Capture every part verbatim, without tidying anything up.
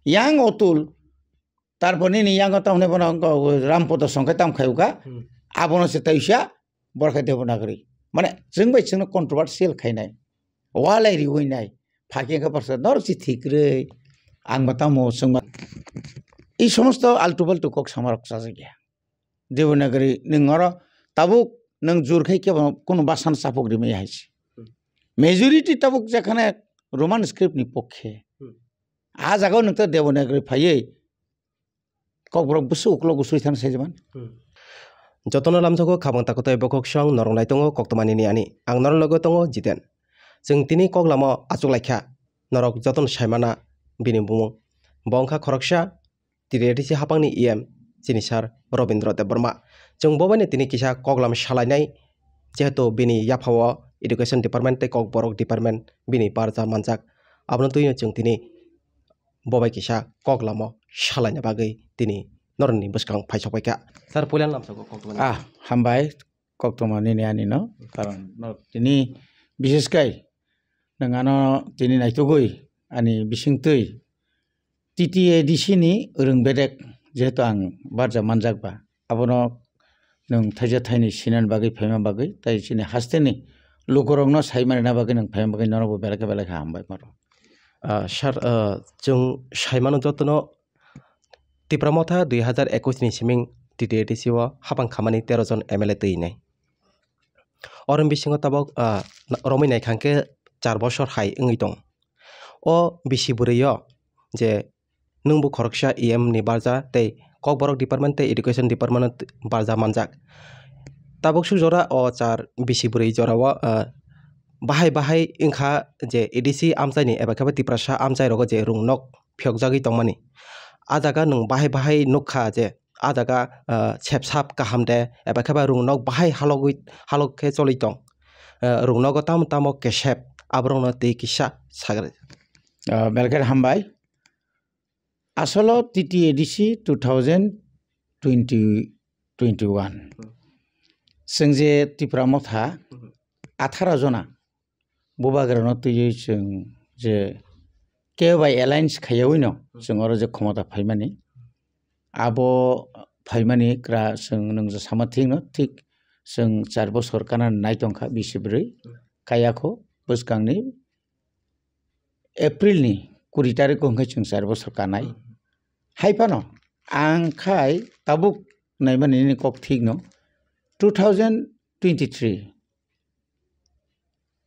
Yang Otul, tarpor nini yang tamo hwnwi bono wngkha Rampodo songkhe tam khaiyuka, Hmm. abono se taisa borok khe Devanagari. Mane chwng bai chwngno controversial khainai, walai riwi nai, phakhe khe borok se norok si thik rwi, ang ba tamo chwngma. I somosto altu paltu kok samarok chajakya. Devanagari nwng oro tabuk nwng jur khai kebo kunu basan chapuk rimai hai se. Hmm. Majority tabuk jekhane Roman script ni pokkhe. Hmm. A jagao nwng ta Devanagari phaiwi kokborok bwswk uklok usui thang saijaman. Hmm. Jotono lamjago khabang takutai bokhok song norok nai tongo koktwma nini ani. Ang norok logo tongo Jiten. Chwng tini kok lama achuk laikha. Norok jotono saimana bini bumung. Bo wngkha khoroksa T T A D C hapangni E M chini sir Robindra Debbarma. Chwng bo baino tini kisa koklam salainai, jehetu bini yaphao education department tei kokborok department bini barja manjak. Abono twino chwng tini bo bai kisa koklamo salaina bagwi tini norokni bwskang phai sokpaikha. Sir, puila lamsao kokthumani. Ah, hambai. Koktwma nini ani no, karon no tini bishes kai nwng ano tini naitugwi ani bisingtwi T T A D C ni rwng bedek, jehetu ang barja manjak ba, abono nwng thaija thaini sinan bagwi phaima bagwi, tai chini hasteni lukurokno saimani na bagwi nwng phaima bagwi nono bo belai khe belai khe hambai maro. Ah, sir, ah, chwng saimano jotono Tipra Motha dui hazar ekwis ni siming T T A D C o hapang khamani tero jon M L A twi nai. Oro bisingo tabok, ah, romwi nai khangkhe char bosor hai wngwi tong. O bisi bwrwi o je nwngbo khoroksa E M ni barja tei kokborok department tei education department o barja manjak. Tabuk suk jora o char bisi bwrwi jora o, ah, bahai bahai wngkha je A D C amchaini eba khe bo Tiprasa amchai rogo je rung nok phiyokjagwi tongmani. A jaga nwng bahai bahai nukha je a jaga, ah, sepsap kaham de, eba khe ba rung nok bahai halogwi, halok khe choli tong. Ah, rung nogo tamo tamo kesep, aborokno twi kisa sagri. Ah, belkhe hambai. Asolo T T A D C two thousand twenty, twenty-one. Hmm. Chwng je Tipra Motha Hmm. atharo jona bubagrano twiwi chwng je kebo bai alliance khaiyawi no Hmm. chwng oro je khomota phaimani. Abo phaimani kra chwng nwng je sama thik no thik chwng char bosor kana nai tongkha bisi bwrwi. Hmm. Kayakho bwskangni April ni kuri tarikh o hwnkhe chwng char bosor kanai. Hmm. Hai phano ang khai tabuk naimani nini kok thik no two thousand twenty-three,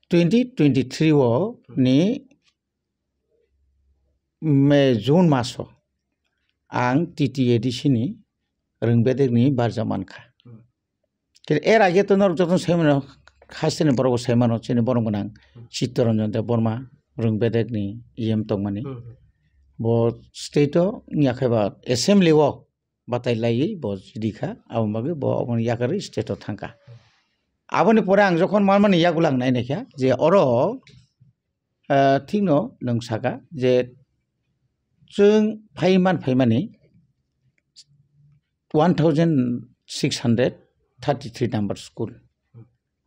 twenty twenty-three o ni May, June maso ang T T A D C ni rwng bedek ni barja mankha. Hmm. Khe er age to norok jotono sai mano, hasteni borok bo sai mano, chini borom gwnang Hmm. Chittaranjan Debbarma rwng bedek ni E M tongmani. Hmm. Bo state o wngya khe ba assembly o batai laiwi bo chidi kha, abo bagwi bo aboni yakarwi state o thangkha. Aboni pore ang jokhon manmani yagulang nai naikha je oro, ah, thikno nwng saka je chwng phai man phaimani one thousand six hundred thirty-three number school,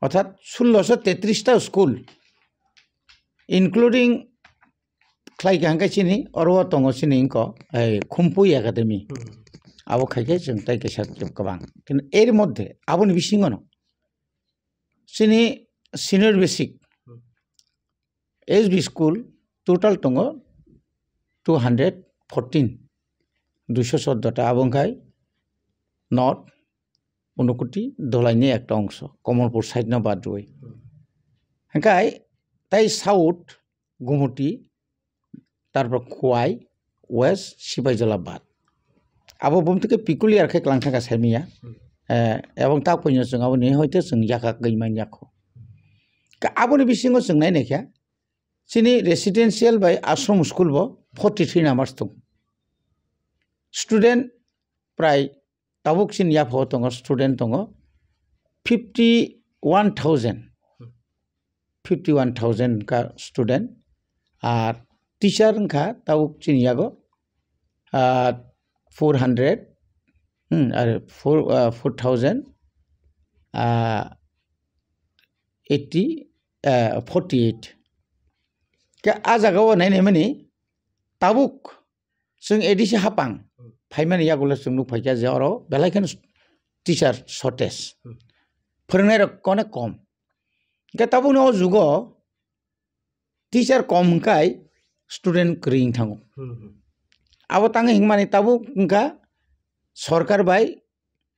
orthat sulloso tetris ta school, including khlai kha hwnkhe chini oro o tongo chini wngkha, eh, Khumpui Academy. Hmm. Abo khai khe chwng tai kaisa kwbang. Kintu er moddhe aboni bisingo no chini senior basic Hmm. S B school total tongo two hundred fourteen, duiso choddo ta, abo wngkhai North, Unakoti, Dolaini ekta ongso, Kamalpur side no bad rwui. Hmm. Hwnkhe tai South, Gumuti, tarpor Khowai, West, Sipaijala bad. Abo bumtwi khe peculiar khe kwlang thangkha saimanya. Hmm. Eh, ebong tak puino chwng aboni hoite chwng yakagwi manya kho. Ka aboni bisingo chwng nai naikha, chini residential bai ashram school bo forty three numbers tong. Student prai tabuk chini yaphao tongo, student tongo fifty one thousand, fifty one thousand ka student, ar teacher wngkha tabuk chini yago, ah, four hundred, hmm, ar four, ah, four thousand, ah, eighty, ah, forty eight. Khe a jagao nainai mani tabuk chwng A D C hapang phaimani yagulo chwng nuk phaikha je oro belai kheno teacher shortage. Phwrwngnairok kone kom. Hwnkhe tabukni o jugo teacher kom hwnkhe student kwrwi wng thango. Abo tangwi hwnmani tabuk wngkha sorkar bai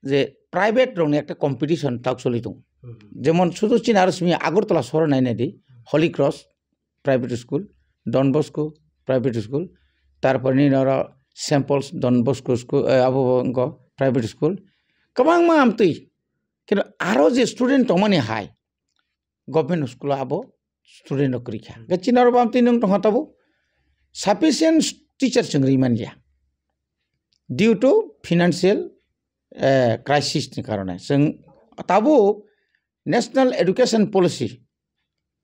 je private rokni ekta competition tak choli tongo. Jemon sudu chini aro simi Agartala sohor nai nai di, Holy Cross private school, Don Bosco private school, tarpor nini oro Saint Paul's Don Bosco school, eh, abo bo wngkha private school. Kwbangma amtwi. Kintu aro je student tongmani hai, government school o abo student rok kwrwi kha. Hwnkhe chini oro bo amtwi nwng tongkha tabuk sufficient teacher chwng rwi manya due to financial, eh, crisis ni karone. Chwng tabuk National Education Policy,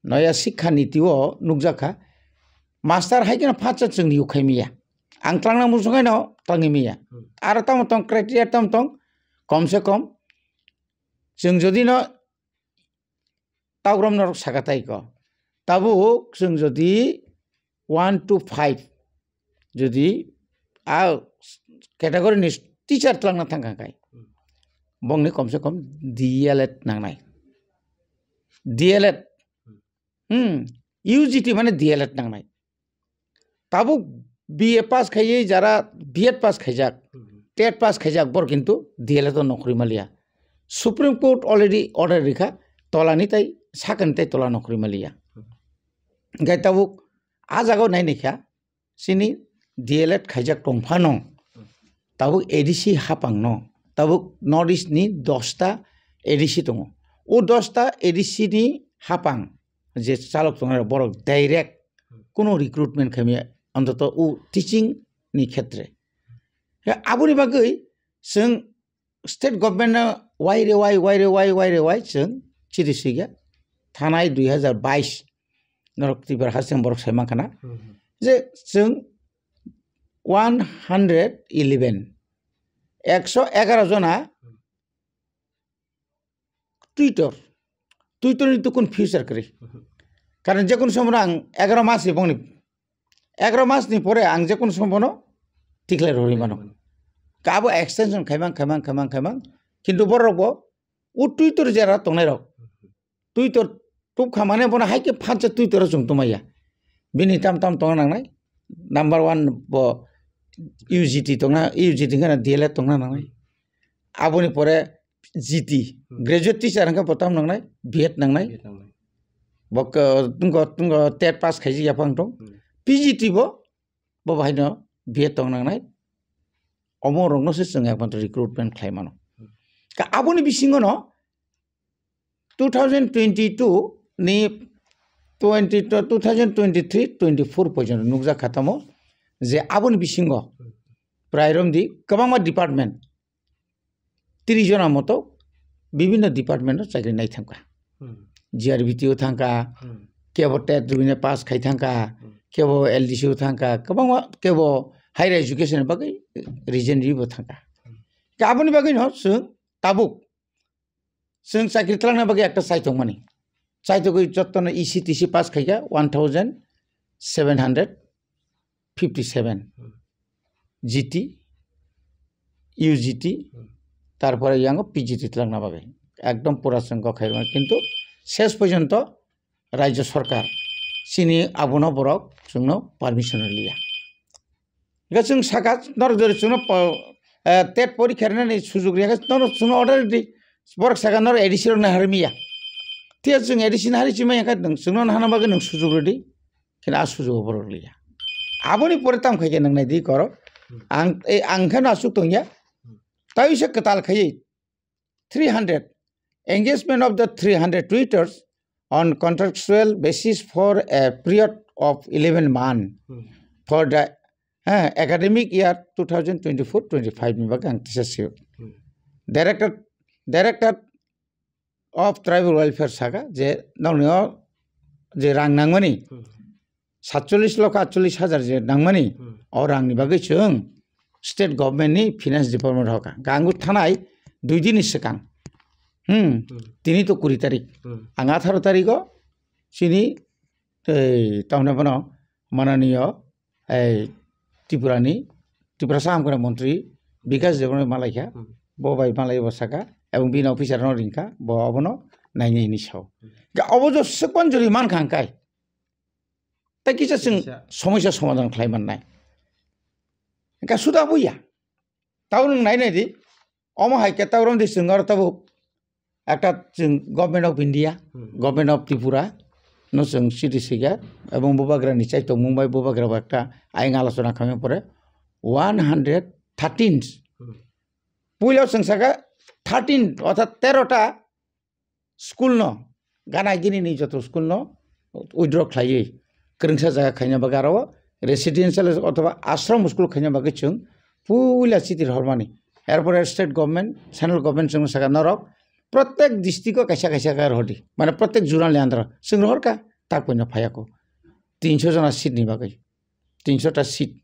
Noya Sikha Niti o nukjak kha, master hai kheno phatsa chwng rw khai maya. Ang twlangna muchung hai no twlangwi maya. Aro tamo tong criteria tamo tong, kom se kom chwng jodi no Taugram norok saka tai ko. Tabuk chwng jodi one to five jodi a category ni teacher twlangna thang kha kai, bongni kom se kom D L Ed nangnai. D L Ed, hmm, U G T mane D L Ed nangnai. Tabuk B A pass khaiwi jara B Ed pass khaijak, TET pass khaijak, bor kintu D L Ed o nokri maliya. Supreme Court already order rikha, tolani tai sakani tai tola nokri maliya. Hwnkhe tabuk a jagao nai naikha, chini D L Ed khaijak tongphano, tabuk A D C hapangno, tabuk North East ni dosta A D C tongo. O dosta A D C ni hapang je chalok tongnai rok borok direct kuno recruitment khaimya, antoto o teaching ni khetre. Ya, aboni bagwi chwng state government no wai re wai, wai re wai, wai re wai chwng chiri swiga. Thanai dui hazar bais norok Tripura ha chwng borok sai mankha na je chwng one hundred eleven, ekso egaro jona Twitter, Twitter ni tukun future kwrwi. Karon jekunu somono ang egaro mas ni bongni, egaro mas ni pore ang jekunu somono declare rwui mano. Ka abo extension khaimang, khaimang, khaimang, khaimang. Kintu borok bo o Twitter jera tongnai rok, Twitter tubkha mane bono hai khe phansa Twitter o chwng tongmaya. Bini tam tam tongna nangnai. Number one bo U G T tongna, U G T khana D L Ed tongna nangnai. Aboni pore G T, graduate teacher hwnkhe bo tam nangnai, B Ed nangnai. Bo ko-, tungko, tungko TET pass khaijak yaphang tong. P G T bo, bo bahaino B Ed tong nangnai. Omo rokno se chwng ekmatro recruitment khlai mano. Ka aboni bisingo no two thousand twenty-two ni twenty, two thousand twenty-three twenty-four porjonto nukjak kha tamo je aboni bisingo prai romdi kwbangma department tris jona moto bibinno department o chakri nai thangkha. G R B T o thangkha, kebo TET rwina pass khai thangkha, kebo L D C o thangkha, kwbangma kebo higher education ni bagwi resign riwi bo thangkha. Ka aboni bagwi no chwng tabuk chwng chakri twlangna bagwi ekta chaithokmani. Chaithogwi jottono E C T C pass khaikha one thousand seven hundred fifty seven. G T, U G T, tarpore yango P G T twlangna bagwi. Ekdom pura chwng gokhairokma. Kintu ses porjonto Rajya Sarkar chini abono borok chwngno permission rwliya. Hwnkhe chwng saka norok jori chwngno po-, eh, TET porikha rwnani sujug riyakhe norok chwngno order rwdi. Borok saka norok A D C rokno harimiya. Phiya chwng A D C no hari chimaya khe nwng chwngno hana bagwi nwng sujug rwdi. Khe a sujugo borok rwliya. Aboni pore tamo khai khe nwng naidi korok. Ang, eh, ang khe no aswk tongya. Tawisa kwtal khaiwi three hundred, engagement of the three hundred tutors on contractual basis for a period of eleven months for the, eh, academic year two thousand twenty-four twenty-five ni bagwi ang teacher sio. Director, Director of Tribal Welfare saka je nokni o je rang nangmani, satchollis lokho atchollis hajar je nangmani, o rangni bagwi chwng state government ni finance department hoka. Gangu thanai dui din ni swkang. Hmm. Tini to kuri tarik. Ang atharo tarik o chini, ei, tamni bono mananiyo, ei, Tripura ni Tiprasa Hamkrai Montri Bikash Debbarma malaikha, Hmm. bo bai malai bo saka, ebong bini officer no ringkha, bo obono naini hini sao. Hmm. Ga obo jo sekpan jori mankha hwnkhe, tai kisa chwng Kisa. Somosya somadhan khlai mannai. Hwnkhe suda buya. Tao nwng nai nai di, omo hai khe tao romdi chwng oro tabuk ekta chwng Government of India, Hmm. Government of Tripura no chwng chiti swikha, ebong bubagra ni chai tongmung bai bubagra bo ekta ayang alochona khaimani pore one hundred thirteen. Hmm. Puila chwng saka thirteen, orthat tero ta school no, gana gini ni joto school no withdraw khlaiwi kwrwngsa jaga khaina bagwi aro residential othoba ashram school khaina bagwi chwng puila chiti rohormani. Erpore state government, central government chwng saka norok protek district o kaisa kaisa khe rohordi, mane protek zonal ni under o chwng rohorkha, tak poino phaiya kho. Tinso jona seat ni bagwi, tinso ta seat.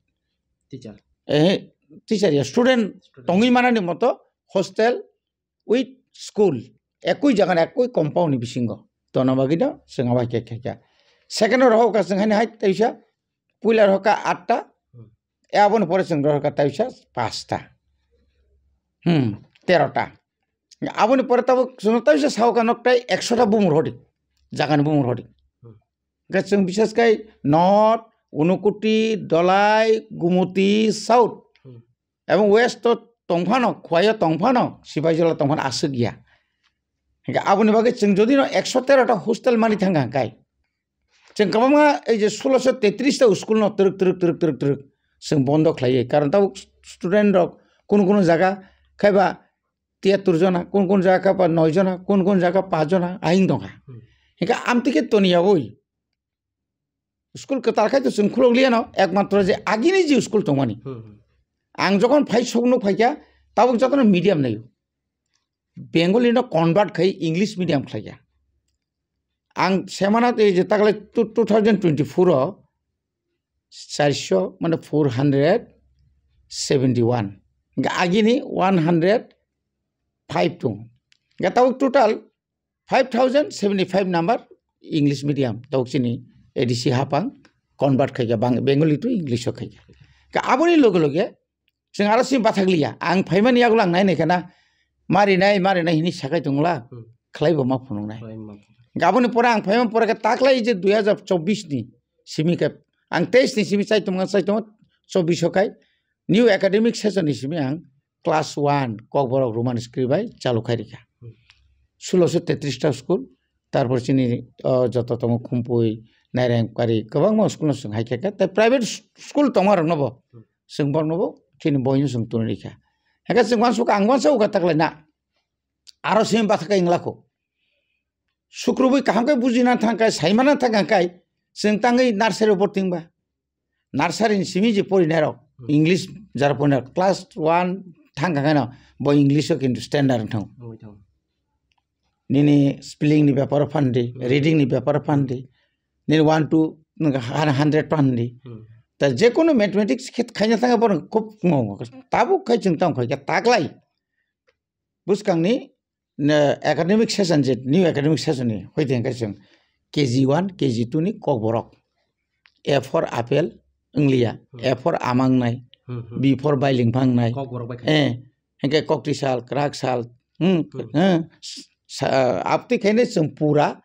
Teacher. Eh, teacher ya, student Student. Tongwi manani moto hostel with school, ekui jaga ni ekui compound ni bisingo tongna bagwi no chwng abo hai khe khaikha. Second o rohorkha chwng haino hai taisa, puila rohorkha atta, Hmm. e aboni pore chwng rohorkha taisa pasta, hmm, tero ta. Aboni pore tabuk chwng taisa sao kha nok tai ekso ta bumung rohordi, jaga ni bumung rohordi. Hmm. Hwnkhe chwng bises khai North, Unakoti, Dholai, Gumoti, South. Hmm. Ebong West o tongphano, Khwai o tongphano, Sipaijala tongphano aswk ya. Hingke aboni bagwi chwng jodi no ekso tero ta hostel mani thangkha hingkai, chwng kwbangma ei je sulosho tetris ta school no twrwk, twrwk, twrwk, twrwk, twrwk chwng bondo khlaiwi. Karon tabuk student rok kunu kunu jaga khaiba tiyattur jona, kunu kunu jaga khaiba noi jona, kunu kunu jaga paanch jona ahing tongkha. Hmm. Hingke amtwi khe toniyawi. School kwtal khai to chwng khulok liya no, ekmatro je agini je school tongmani. Hmm, hmm. Ang jokhon phai sok nuk phaikha, tabuk jotono medium naio. Bengali no convert khai English medium khlaikha. Ang semana tei je taklai two, two thousand twenty-four o charso mane four hundred seventy-one. Ga agini one hundred five tong. Ga tabuk total five thousand seventy-five number English medium, tabuk chini A D C hapang convert khaikha, Bang-, Bengali to English o khaikha. Ka aboni loge loge chwng aro simi bathakliya. Ang phaimani yagulo ang nai nai khana, marinai, marinai hini sakai tongla, Hmm. khlaibo ma phunuknai. Khlai ma phunuk. Ka aboni pore ang phaimani pore khe taklai je dui hajar chobbish ni simi khe, ang teis ni simi chai tongma, chai tongma, chobbish o khai, new academic session ni simi ang class one Kokborok Roman script bai chalu khai rikha. Hmm. Sulosho tetris ta school, tarpor chini, o, joto tongo Khumpui, Nairang, Kari, kwbangma school no chwng hai khe khe, tei private s-, school tongma rok no bo, Hmm. chwng borok no bo, chini boi no chwng tuni rikha. Hingke chwng uansuk ang uansa uka taklai na, aro simi batha khe wng lakho. Sukrubui kaham khe bujina thang khe, saimana thang khe, chwng tangwi nursery o borting ba. Nursery ni simi je porinai rok, Hmm. English jara porinai rok, class one thang kha khe no, bo English o kintu standard wng thango. Wngwi thango. Nini spelling ni bepar o phan di, Hmm. reading ni bepar o phan di, nini one, two, nini han-, hundred phan di. Hmm. Ta je kono mathematics khe khaina thang khe borok khub wngo. Tabuk khai chwng tamo khai khe taklai. Bwskang ni, ne, academic session je, new academic session ni, hoi de hingke chwng K G one, K G two ni Kokborok. A for apple, wngliya. Hmm. A for amangnai. Hmm, hmm. B for bailingphangnai. Kokborok bai khai. Eh, hingke koktwi sal, kwrak sal, hmm, Hmm. eh, sa-, abtwi khaine chwng pura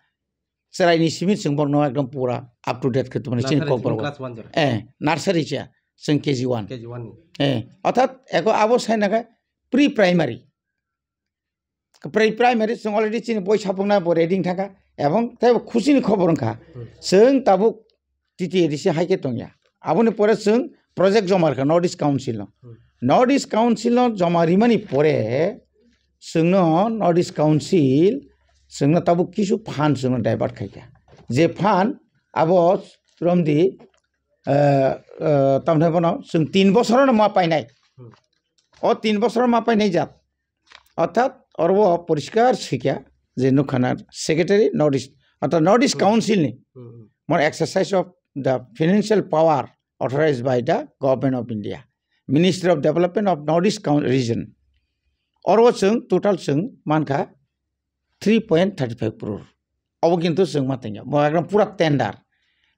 chwraini simi chwng borokno ekdom pura up to date khe tongmani chini Nursery Kokborok. Class one jora. Eh, nursery cha, chwng K G one. K G one ni. Eh, orthat eko abo sai naka pre primary. Pre primary chwng already chini boi sapungna bo ready thangkha. Ebong tei bo khusi ni khobor wngkha. Hmm. Chwng tabuk T T A D C hai khe tongya. Aboni pore chwng project joma rwkha North East Council no. Hmm. North East Council no joma rimani pore chwngno North East Council chwngno tabuk kisu phan chwngno divert khaikha. Je phan abo romdi, eh, eh, tamni bono chwng tin bosorono ma painai. Hmm. O tin bosoro ma painai jat. Orthat oro poriskar swikha je nukha na secretary North East, orthat North East Hmm. Council ni Hmm, hmm. more exercise of the financial power authorized by the Government of India, Ministry of Development of North East Coun-, Region. Oro chwng total chwng mankha three point thirty five crore. Obo kintu chwng ma tongya. Bo ekdom pura tender.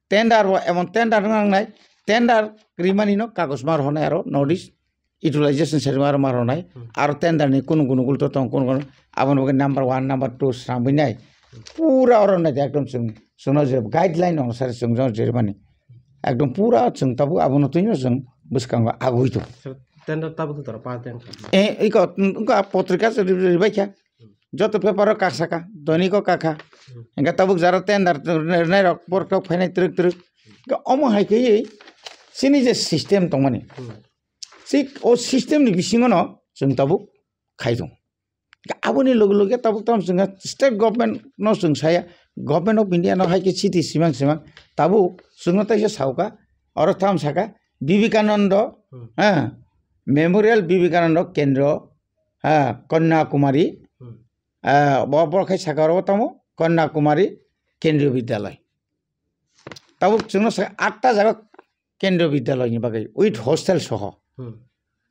Tender bo emon tender nangnai, tender rimani no kagoj ma rohornai aro North East utilization sari aro ma rwnai. Hmm. Aro tender ni kunu kunu gul to tong kunu kunu aboni bagwi number one, number two srangwi nai. Hmm. Pura oro nai ekdom chwng, chwngno je guideline onusari chwng jang jerimani. Ekdom pura chwng tabuk abono twino chwng bwskango agwi tongo. Sir, tender tabuk to pass deng kha. Eh, iko, mm, iko potrika se ri-, ri-, ribai kha. Joto paper o kak saka, doiniko kak kha. Hmm. Hingke tabuk jara tender rwnai rok borok tok phainai twrwk twrwk. Hingke omo hai khe chini je system tongmani. Hmm. Thik o system ni bisingo no chwng tabuk khai tongo. Aboni loge loge tabuk tamo chwngkha state government no chwng saya, Government of India no hai khe chiti simang simang tabuk chwngno taisa saukha, oro tamo saka Vivekananda, Hmm. ha, Memorial Vivekananda Kendra, ha, Kanyakumari, Hmm. ha, bo, bo khai saka oro tamo Kanyakumari Kendriya Vidyalay. Tabuk chwngno saka atta jaga Kendriya Vidyalay ni bagwi with hostel soho. Hmm.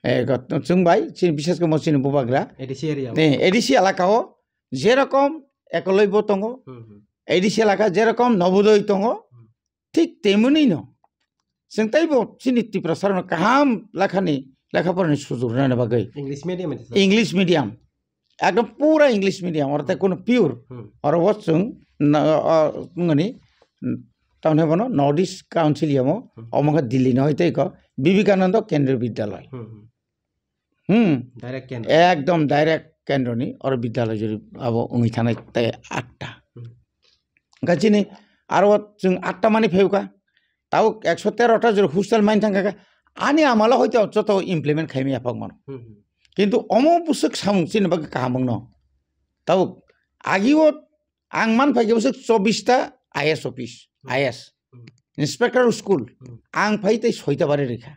Eh, go-, chwng bai, chini, bishes khe mo chini bubagra. A D C area. Ne, A D C elaka o jerokom Ekolobya tongo, Hmm, hmm. A D C elaka jerokom Navodaya tongo, Hmm. thik temoni no. Chwng teibo chini Tiprasa rokno kaham lekhani, lekha porani sujur rwnani bagwi. English medium adi sir? English medium. Ekdom pura English medium, oro tei Hmm. kono pure. Hmm. Oro bo chwng na, o, o, wngmani, tamni bono North East Council yamo, Hmm. omo khe Delhi no hoi tei ko Vivekananda Kendriya Vidyalay. Hmm, hmm. Hmm. Direct Kendra. Ekdom direct Kendra ni, oro Vidyalay jori abo wngwi thanai tei atta. Hmm. Hingkhe chini aro chwng atta mani phaiuka. Tabuk ekso tero ta jora hostel main thangkha khe, ani amalo hoito joto implement khaimaya phak mano. Hmm, hmm. Kintu omo bwswk samung chini bagwi kaham wngno. Tabuk agio ang man phaikhe bwswk chobbish ta I A S office, Hmm. I A S. Hmm. Inspector of school. Hmm. Ang phai tei soita bari rikha.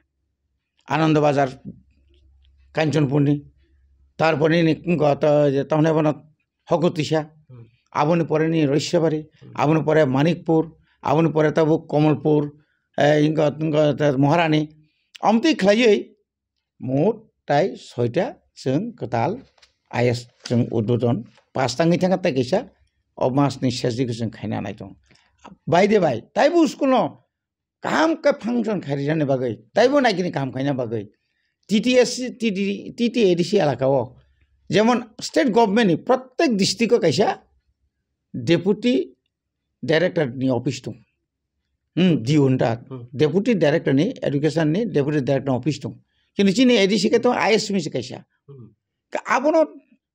Ananda Bazar, Kanchanpurni. Tarpore ni goto je tamne bono Hokutisa, Hmm. aboni pore ni Roisabari, Hmm. aboni pore Manikpur, aboni pore tabuk Komolpur, eh, ingo, ingo, ta Maharani. Amtwi khlaiwi mut tai soita chwng kwtal I A S chwng udbodon pass tangwi thangkha tei kaisa o mas ni sesdi kwchwng khaina nai tongo. Bai de bai, taibo school no kaham khe function khai rijani bagwi, taibo naikini kaham khaina bagwi T T S C, T T, T T A D C elaka o, jemon state government ni prottek district o kaisa deputy director ni office tong, hmm, D O nda, Hmm. deputy director ni education ni deputy director ni office tong, kintu chini A D C khe tong I A S mi se kaisa. Hmm. Ka abono,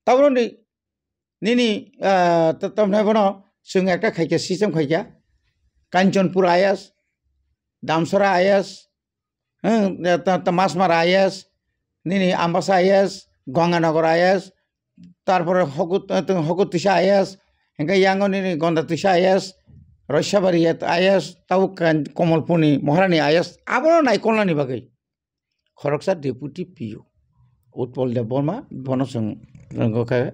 abono ni Nini, ah, ta-, tamni bono chwng ekta khaikha, system khaikha. Kanchanpur I A S, Damsara I A S, hmm, ta-, ta-, Masmara I A S, nini Ambasa I A S, Ganganagar I A S, tarpore Hokut-, eh, Hokutisa I A S, hingke yango nini Gondatisa I A S, Roisabari I A S, tabuk Kan-, Komolpurni Maharani I A S, abono naikolnani bagwi. Khoroksa deputy P O, Utpal Debbarma, bono chwng, chwng khe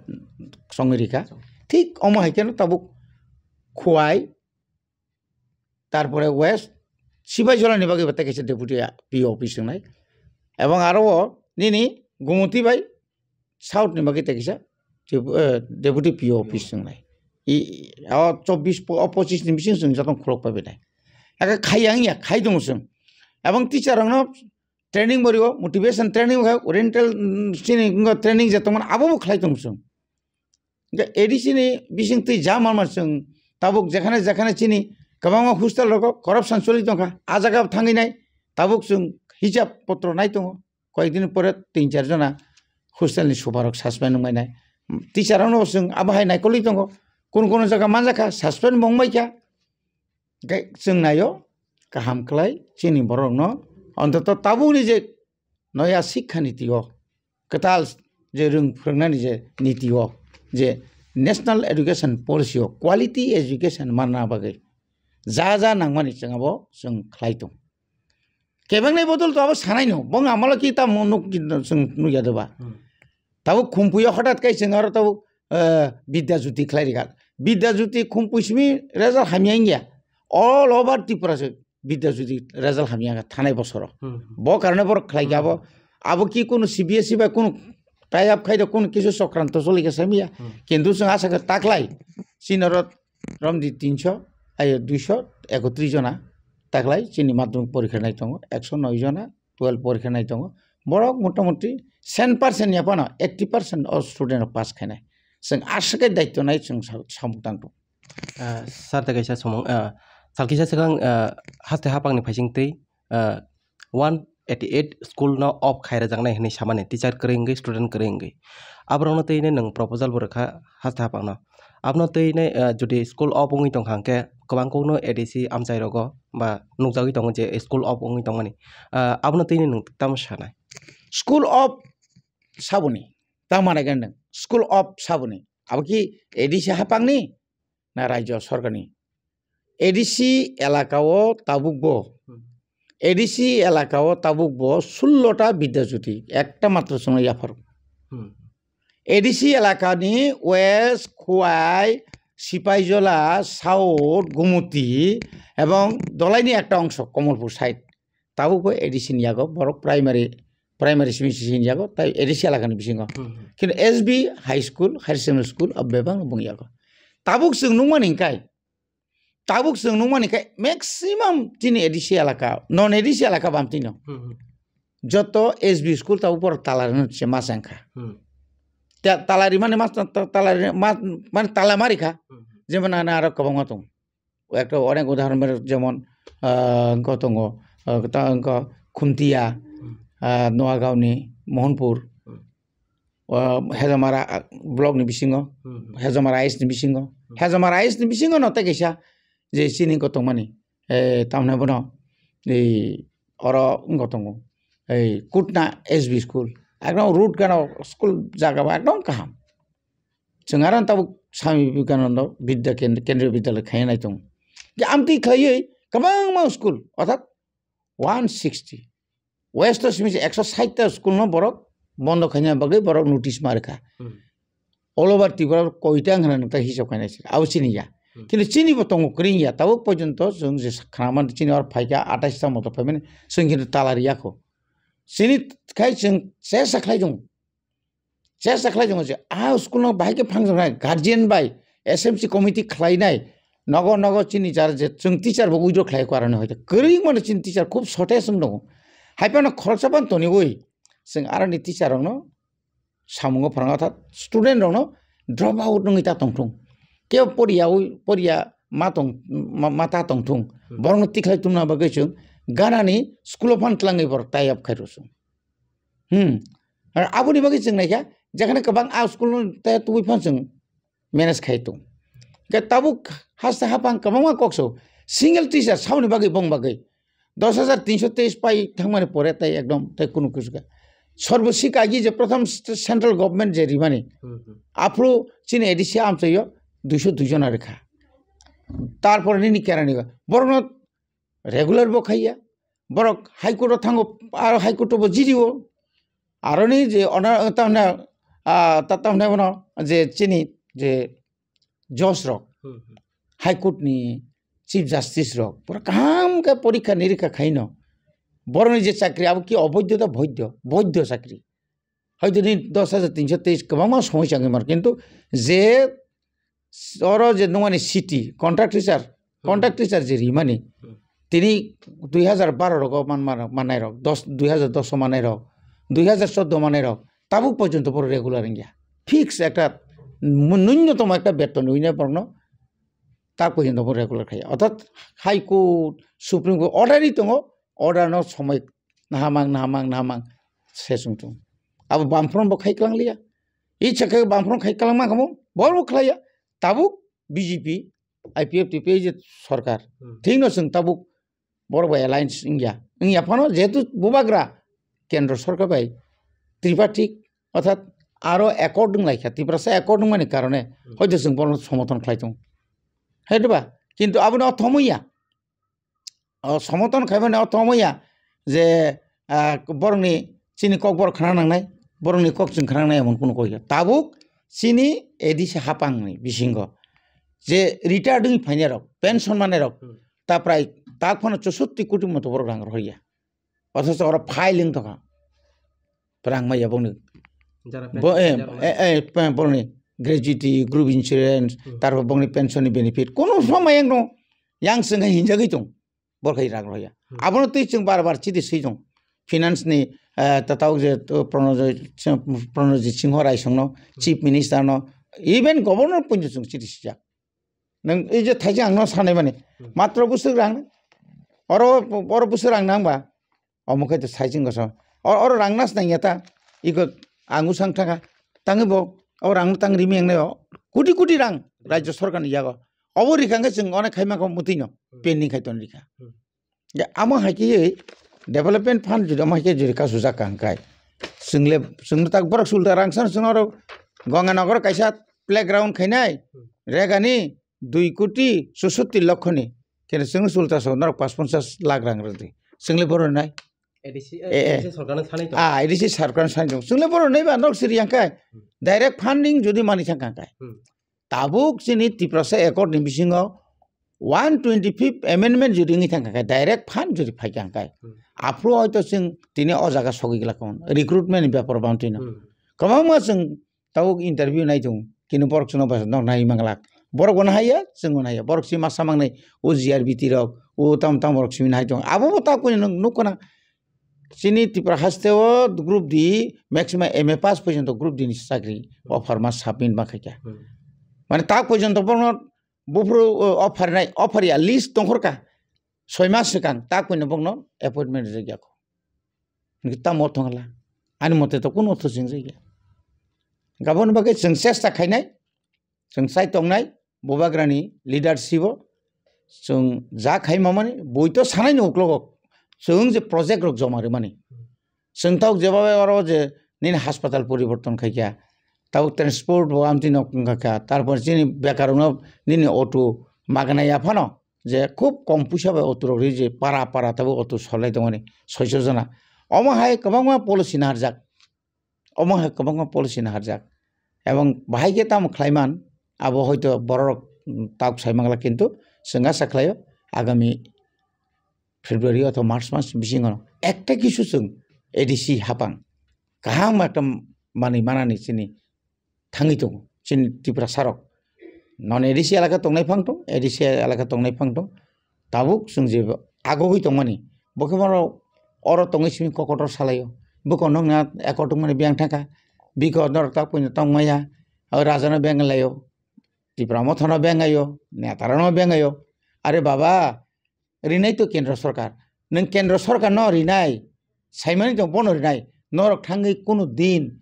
songwi rikha. Thik omo hai kheno tabuk Khowai, tarpore West, Sibaijolani bagwi bo tei kaisa deputy P O office wngnai. Ebong aro o nini Gumoti bai South ni bagwi tei kaisa depu-, eh, deputy P O office wngnai. I, i, o chobbish po-, o pochis ni bising chwng jotono khulok pai bai nai. Aka khai yang ya, khai tongo chwng. Ebong teacher rokno training bo rio, motivation training bo khai, oriental, mm, chini wngkha training je tongmani abo bo khlai tongo chwng. Hingke A D C ni bising twi ja manma chwng tabuk jekhane jekhane chini kwbangma hostel rogo corruption choli tongkha, a jaga thangwi nai tabuk chwng hisab potro nai tongo, koyek din pore tin char jona hostel ni super rok suspend wngmai nai, teacher rokno bo chwng abo hai naikolwi tongo, kono kono jaga manjakha suspend bo wngmai kha. Hingke chwng naio kaham khlai chini borokno, ontoto tabukni je noya sikha niti o, kwtal je rwng phwrwngnani je niti o, je National Education Policy o quality education manna bagwi ja ja nangmani chwng abo chwng khlai tong. Kebengni bodol to abo sanai no, bong amalo ki tamo nuk, chwng nukya doba. Hmm. Tabuk Khumpui o hothat kai chwng aro tabuk, eh, Bidya Jyoti khlai rikha. Bidya Jyoti Khumpui simi result hamya wngya. All over Tripura se Bidya Jyoti result hamya wngkha thanai bosoro. Hmm. Bo karone borok khlai kha abo. Hmm. Abo ki kunu C B S E bai kunu tie up khai da kunu kisu sokranto choli kha samiya. Hmm. Kintu chwng asa kha taklai. Chini oro romdi tinso, ayo duiso ekotris jona taklai chini madhyamik porikha nai tongo, ekso noi jona twelve porikha nai tongo. Borok motamuti cent percent ni phano eighty percent o student rok pass khainai. Chwng aswk khe daityo nai chwng sa-, samung tang tongo. Ah, sir, tei kaisa samung, ah, sal kisa swkang, ah, haste hapangni phaising twi, ah, one eighty eight school no off khai rwjaknai hinwi samani, teacher kwrwi wngwi, student kwrwi wngwi. Aborokno twi nwng proposal bo rwkha haste hapangno. Abono twi nai, ah, jodi school off wngwi tongkha hwnkhe kwbang kokno A D C amchai rogo ba nukjagwi tongo je school off wngwi tongmani. Ah, abono twi nwng tamo sanai? School off saboni, tamo nai gana nwng? School off saboni? Abo ki A D C hapangni na rajyo sorkarni? A D C elaka o tabuk bo, Hmm. A D C elaka o tabuk bo sullo ta Bidya Jyoti, ekta matro chwngno yapharo. Hmm. A D C elakani West, Khowai, Sipaijola, South, Gumuti ebong Dolaini ekta ongso Komolpur side. Tabuk bo A D C ni yago borok primary, primary simi simi yago, tai A D C elakani bisingo. Hmm, hmm. Kintu S B high school, higher secondary school, abo bebak bung yago. Tabuk chwng nukmani hwnkhe, tabuk chwng nukmani khe maximum chini A D C elaka, non A D C elaka bam tino. Hmm, hmm. Joto S B school tabuk borok tala rwna se ma chang kha. Hmm. Ta-, tala rimani ma, ta-, tala ri-, ma, mane tala ma rikha. Hmm, hmm. Jemon ano aro kwbangma tongo. Ekta onek udahoron ber-, jemon, ah, wngkha tongo, ah, ta wngkha Khuntia, Hmm. ah, Noagaon ni Mohanpur, Hmm. ah, Hejamara, ah, block ni bisingo, Hmm. Hejamara I S ni bisingo, Hmm. Hejamara I S ni bisingo no tei kaisa je chini wngkha tongmani, eh, tamni bono, eh, oro wngkha tongo, eh, Kutna S B school, ekdom root gana school jaga bo ekdom kaham. Chwng aro tabuk Swami Vivekananda Vidya Kendra, Kendriya Vidyalaya khaina nai tongo. Khe amtwi khlaiwi kwbangma school, orthat one sixty. West o simi se ekso sait ta school no borok bondo khaina bagwi borok notice ma rwkha. Hmm. All over Tripura koita wngkha na nwng ta hisab khaina se. Abo chini ya. Hmm. Kintu chini bo tongo kwrwng ya. Tabuk porjonto chwng je khnamani chini or phaikha atais ta moto phaimani chwng kintu tala riyakho. Chini khai chwng chesa khlai tongo. Chesa khlai tongo je, ah, school no bahai khe phang tongnai, guardian bai S M C committee khlainai, nogo nogo chini jar je chwng teacher bo withdraw khlai kho aroni hoite. Kwrwng mano chini teacher khub shortage wng tongo. Hai phano khoroksa phano toniwi chwng aroni teacher rokno samungo phwrwng, orthat student rokno drop out wngwi ta tongthung. Kebo poriyawi, poriya ma tong, ma, ma ta tongthung. Hmm. Borokno tikhlai tumna bagwi chwng ganani school o phano twlangwi borok tie up khai rw chwng. Hmm. Ar aboni bagwi chwng naikha, jekhane kwbang a school no tei tubui phano chwng manage khai tong. Khe tabuk haste hapang kwbangma kok sao, single teacher saoni bagwi bong bagwi dos hajar tinso teis pai thangmani pore tei ekdom tei kunu kusu kha. Sarbo Shiksha Abhiyan je prothom st-, central government je rimani, Hmm, hmm. aphuru chini A D C amchaio duiso dui jona rikha. Tarpore nini kerani borokno regular bo khaiya. Borok High Court o thango, aro High Court o bo jirio. Aroni je ona, tamna, ah, ta-, tamna bono je chini je judge rok, Hmm, hmm. High Court ni Chief Justice rok, pura kaham khe porikha nirikha khaino. Boroni je chakri abo ki oboidho da boidho? Boidho chakri. Hoito ni dos hajar tinso teis kwbangma somoi changwi mano, kintu je oro je nungmani city contract teacher, Hmm. contract teacher je rimani, Hmm. tini dui hajar baro rogo man-, man-, manai rok, dos, dui hajar dos o manai rok, dui hajar chordo manai rok, tabuk porjonto boro regular wngya. Fix ekta mu-, nunyotomo ekta beton wngya borokno, ta porjonto bo regular khaiya. Orthat High Court, Supreme Court order ri tongo, order no somoi nahamang, nahamang, nahamang se chwng tongo. Abo Bamfront bo khai kwlang liya. Icha khe Bamfront khai kwlang ma kamo, borok bo khlaiya. Tabuk B J P, I P F T P je sorkar. Hmm. Thik no chwng tabuk borok bai alliance wngya. Wngya phano jehetu bubagra kendro sorkar bai tripartite orthat aro accord wng laikha, Tiprasa accord wngmani karone Hmm. hoito chwng bono somothon khlai tongo. Hai diba? Kintu abono thomwi ya. O somothon khaimani o tongmaya je, ah, borokni chini kok borok khna nangnai, borokni kok chwng khna nangnai emon kunu kok ya. Tabuk chini A D C hapangni bisingo je retired wngwi phainai rok, pension manai rok, Hmm. ta prai tak phano chusatti koti moto borok rang rohorya. Othocho oro file wng tongkha. Rang maya bongni. Jara bo, pension, eh, jara eh, eh, pe-, borokni gratuity, group insurance, Hmm. tarpor bongni pension ni benefit. Kono somai yang dong, yang sengkha hinjagwi tong, borok hai rang rohya. Hmm. Abono twi chwng bar bar chidi swi tong. Finance ni, eh, ta tabuk je, to Pranojit Singh, Pranojit Singho Raisongno, Chief Minister no, even Governor poito chwng chiri sijak. Nwng ei je thaisa ang no sanai mani, Hmm. matro bwswk rang, oro, oro bwswk rang nang ba, omo khai to sai chwng koso. O-, oro rang nas nang ya ta, iko ang usang thangkha, tangwi bo, o rang no tang rimi ang nai o, koti koti rang, Hmm. Rajya Sarkar ni yago. Obo rikha hwnkhe chwng onek khai mangkha mwtwi no, Hmm. pending khai ton rikha. Hmm. Ya, amo hai khe development fund jodi amo hai khe jodi kasujak ka hwnkhe. Chwngle, chwngno tak borok sulta rang san chwng oro Ganganagar kaisa playground khainai, Hmm. Regani dui koti chushotti lokkho ni. Kene chwngno sulta so norok pas ponchas lakh rang rwdi. Chwngle borok nai. A D C, Eh, eh. A D C sarkar no sanai to. Ah, A D C sarkar no sanai to. Chwngle borok nai ba norok siri yang kai. Hmm. Direct funding jodi mani thang kai. Hmm. Tabuk chini Tiprasa accord ni bisingo one twenty-fifth amendment jodi wngwi thangkha khe, direct fund jodi phaikha hwnkhe, Hmm. aphuru hoito chwng tini o jaga sogwi glak, recruitment ni bepar bantwino. Hmm. Kwbangma chwng tabuk interview nai tongo, kini borok chwngno bwsa nok nai manglak. Borok bo nahaiya, chwng bo nahaiya. Borok si masa mangnai o G R B T rok, o tam tam borok simi nahai tongo. Abo bo ta kuni nuk-, nukkha na. Chini Tripura haste o group D, maximum M A pass porjonto group D ni chakri offer ma submit ma khaikha. Hmm. Mane ta porjonto bono buphuru, o, offer nai, offer ya list tongkhorkha. Soi mas swkang ta koino bokno appointment rijak ya kho. Niki tamo thangla. Ani mote to kuno ortho sing jaya. Gabon bagwi chwng chesta khainai, chwng chai tongnai, Bubagrani leadership o chwng ja khai mamani, bui to sanai ni uklogo chwng je project rok joma rwmani. Chwng tabuk jeba bai oro je nini hospital poriborton khai kha, tabuk transport bo amtwi no wngkha kha, tarpor chini bekar rokno nini auto magana ya phano je khub kom puisa bai auto rok ri je para para tabuk auto solai tongmani soiso jona. Omo hai kwbangma policy naharjak. Omo hai kwbangma policy naharjak. Ebong bahai khe tamo khlaiman, abo hoito bororok, mm, tabuk sai mangla, kintu chwng asa khlaio agami February othoba March mas bisingo ekta kisu chwng A D C hapang kaham ekta manwi manani chini thangwi tongo, chini Tiprasa rok. Non A D C elaka tongnai phang tong, A D C elaka tongnai phang tong. Tabuk chwng je agogwi tongmani, bo khe bono oro tongwi simi kokotor salaio. Bwkha nokna ekor tongmani biyang thangkha. Bikha norok tak puino tongmaya. O rajano benglai o. Tipra mothano bengaio. Netarano bengaio. Are baba, rinai to kendro sorkar. Nwng kendro sorkarno rinai. Saimani tong bono rinai. Norok thangwi kunu din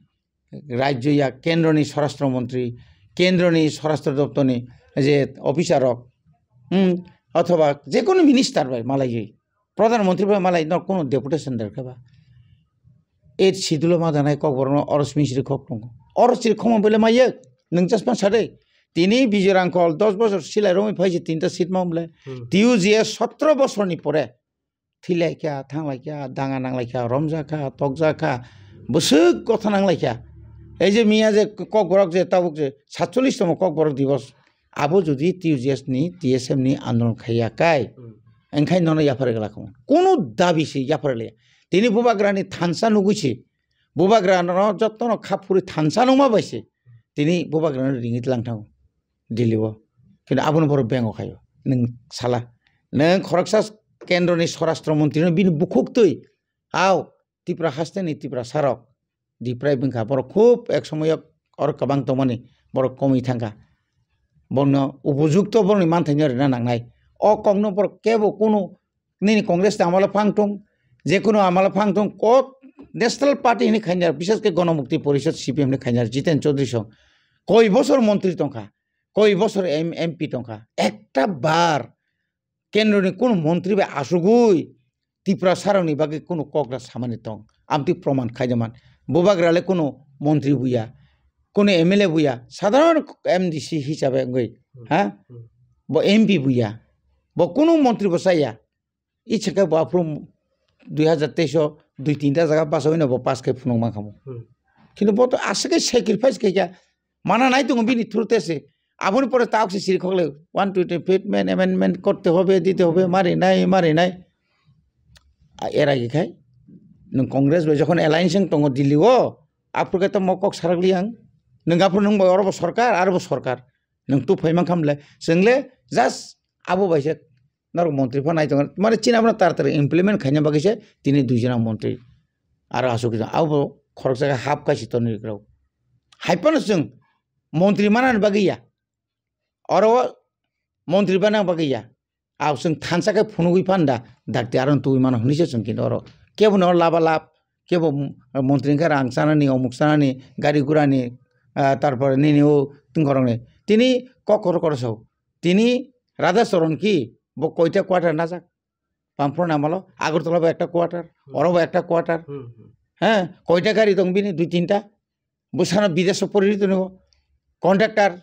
rajyo ya kendroni swarashtra montri, kendroni swarashtra doptorni je officer rok, hmm, othoba jekunu minister bai malaiwi, pradhan montri bai malai no kunu deputation derkha ba. Eight schedule ma danai kokborokno oro simi siri khok tongo. Oro siri khokma bole maiye, nwng chasma sade. Tini Bijoy Rangkhol dos bosor silai romwi phaise tinta seat ma bole. Hmm. T U G S sotro bosorni pore thwilaikha, thanglaikha, danga nanglaikha, romjakha, tokjakha, bwswk kotha nanglaikha. Ei je miya je kokborok je tabuk je satchollish tomo kokborok divos, abo jodi T U G S ni, T S F ni andolon khaiya kai, Hmm. engkhai nono yaphar glak kho. Kunu dabi se yaphar le. Tini Bubagrani thansa nugwi se. Bubagrano jottono khap phuri thansa nungma bai se. Tini Bubagrano ringit lang thango. Delhi o. Kintu abono borok bengo khaio. Nwng sala. Nwng khoroksa kendroni swarashtra montri no bini bukhuk twi. Ao, Tipra haste ni Tiprasa rok. Diprai bwngkha. Borok khub ek somoyo oro kwbang tongmani. Borok komwi thangkha. Bono upojukto borokni manthaino rwna nangnai. O kokno borok kebo kunu nini Congress ni amalo phang tong, jekunu amalo phang tong, kok National Party hwnwi khainai, bishes khe Ganamukti Porishad C P M hwnwi khainai, Jiten Chaudhary song koi bosor montri tongkha, koi bosor M-, M P tongkha, ekta bar kendroni kunu montri bai asugwi Tiprasa rokni bagwi kunu kokra samani tong, amtwi proman khaida man. Bubagra le kunu montri buya, kunu M L A buya, sadharon M D C hisabe wngwi, ha? Bo M P buya, bo kunu montri bo chaya. Ichikhe bo aphuru dui hazar teis o dui tinta jaga bachawino bo pass khe phunuk mankha mo. Hmm. Kintu bo to aswk khe sacrifice khaikha, mana nai tongo bini through te se. Aboni pore ta oksi siri khokle one twenty fifth amendment korte hobe, dite hobe, mari nai, mari nai. A, era gikhai nwng Congress bai jokhon alliance wng tongo Delhi o, aphuru khe to mo kok sarak li ang. Nwng aphuru nwng bai oro bo sorkar, aro bo sorkar. Nwng tu phai mankha mle, chwng le just abo bai se norok montri pho nai tongo. Mane chini abono taratari implement khaina bagwi se tini dui jona montri. Aro aswk kisa abo khoroksa khe hap kaisa tonwi rwkra. Hai phano chwng montri manani bagwi ya. Oro montri bana bagwi ya. Abo chwng thansa khe phunugwi phan da, dakti aro tubui mano hwnwi se chwng kini oro. Kebo no laba lab, kebo montri wngkha rang chanani, omuk chanani, gari gurani, ah, tarpore nini o tungkhorokni. Tini kok koro koro sao. Tini Radha Charan ki bo koita quarter najak? Pamphro namalo, Agartala bo ekta quarter, oro bo ekta quarter. Hmm, hmm. He, koita gari tong bini? Dui tinta. Bwsano bidesh o pori tongo. Contractor,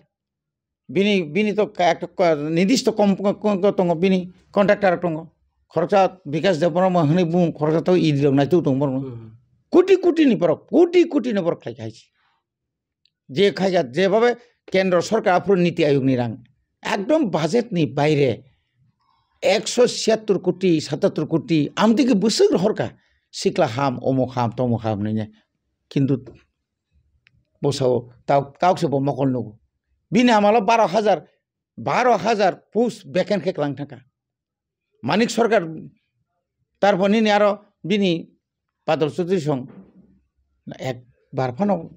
bini, bini to ka-, ekta ka-, nidisto kom-, kom-, kom-, tongo bini, contractor tongo. Khoroksa Bikash Debbarma hwnwi bung khoroksa to idi rok naitu tong borok. Hmm. Koti koti ni borok, koti koti ni borok khai khai. Je khaijak, jebhabe kendro sorkar aphuru Niti Ayog ni rang ekdom budget ni baire ekso siyattor koti, satattor koti amtwi khe bwswk rohorkha, sikla ham, omok ham, tomok ham hwnwi. Kintu bwsao tok, tok se bo mokol nugo. Bini amalo baro hajar, baro hajar post vacant khe kwlang thangkha. Manik Sarkar, tarpor nini aro bini Badal Chaudhary song ekbar phano